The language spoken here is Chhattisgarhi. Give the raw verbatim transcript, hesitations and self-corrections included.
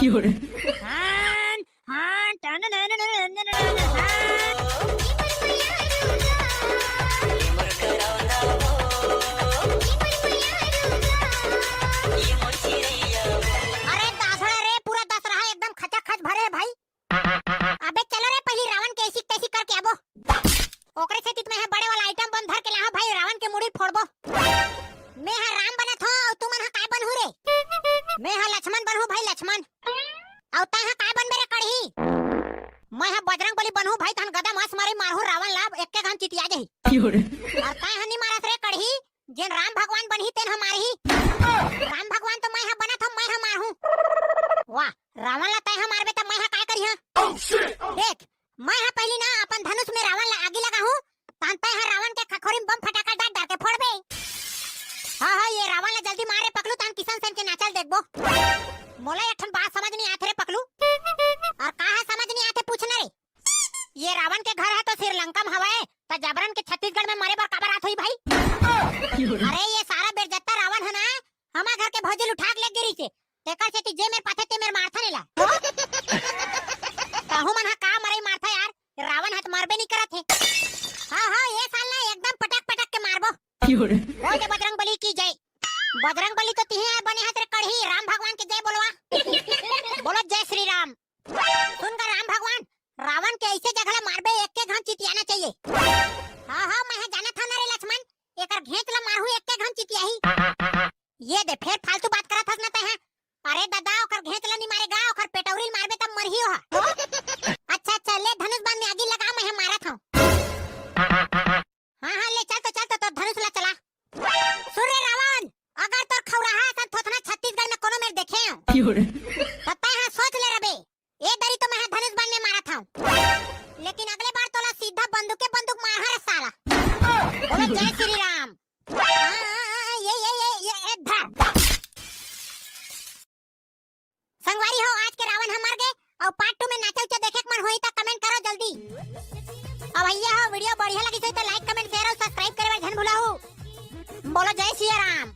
की हो रे? हाँ, हाँ, टन, टन, टन, टन, टन, टन, हाँ। अरे दासड़ा रे, पूरा दसरहा एकदम खचाखच भरे हे भाई। अबे चलो रे, पहली रावण के ऐसी तैसी करके आबो। ओकरे सेती तो मैं हा बड़े वाला आइटम बम धर के लाहूं भाई, रावण के मुड़ी फोड़बो। मैं हा राम बनत हूं, अउ तुमन हा काय बनहू रे? मैं हा लक्ष्मण बनहूं भाई, लक्ष्मण। अउ तैं हा काय बनबे रे कड़ही? मैं हा बजरंग बली बनहूं भाई, तहन गदा मास मारी मारहूं रावण ला, एक्के घाम चितिया जाही। की हो रे? अउ तैं हा नी मारस रे कड़ही, जेन राम भगवान बनही तेन हा मारही। राम भगवान तो मैं हा बनत हूं, मैं हा मारहूं। वाह, रावण ला तैं हा मारबे त मैं हा काय करिहां? देख, मैं हा पहिली ना अपन धनुष में रावण ला आगी लगाहूं, तहन तैं हा रावण के खखोरी में बम फटाका डाल डाल के फोड़बे। हाँ हाँ, ये रावण ला जल्दी मार रे पकलू, तहन किशन सेन के नाचल देखबो। मोला एक ठन बात समझ नहीं आथे रे पकलू। अउ का हा समझ नहीं आथे पूछना रे? ये रावण के घर हा तो श्रीलंका में हवय, त जबरन के छत्तीसगढ़ में मरे बर काबर आत होही भाई? अरे ये सारा बेरजत्ता रावण हा ना, हमर घर के भौजी ल उठा के ले गे रहिसे, तेकर सेती जे मेर पाथे ते मेर मारथन एला। तहू मन हा का मरई मारथा यार, रावण हा त मरबे नहीं करत हे। हाँ हाँ, ये साल ना एकदम पटक पटक के मारबो। की हो रे? बोल दे बजरंग बली की जय। बजरंग बली तो तिही यार बने हस रे कड़ही, राम भगवान के जय बोलवा। बोलो जय श्री राम। सुन गा राम भगवान, रावण के ऐसे जगह ला मारबे, एक्के घाम चितियाना चाहिए। हाँ हाँ, मैं हा जानत हंव ना रे लक्ष्मण, एकर घेंच ला मारहूं, एक्के घाम चितियाही। ये दे, फेर फालतू बात करत हस ना तैं हा। अरे दादा, ओकर घेंच ला नी मारे गा, ओकर पेटौरी ल मारबे तब मरही ओहा। अच्छा अच्छा, ले धनुष बाण में आगी लगा, मैं हा मारत हंव। हाँ हाँ, ले चल तो, चल तो, तोर धनुष ला चला। सुन रे रावण, अगर तोर खौराहा असन थोथना छत्तीसगढ़ में कोनो मेर देखे हंव, की हो रे? त तैं हा सोच ले रबे, ए दरी तो मैं हा धनुष बाण में मारत हंव, लेकिन अगले बार तोला सीधा बंदूके बंदूक मारहूं रे साला। बोलो जय श्री राम। हाँ, हाँ, हाँ, ये, ये, ये, ये, ये, धर। संगवारी हो, आज के रावण हा मर गे, अउ part two में नाचा उचा देखे के मन होही त comment करो जल्दी। अउ भैया हो, video बढ़िया लगिस होही त like, comment, share अउ subscribe करे बर झन भुलाहू। बोलो जय सिया राम।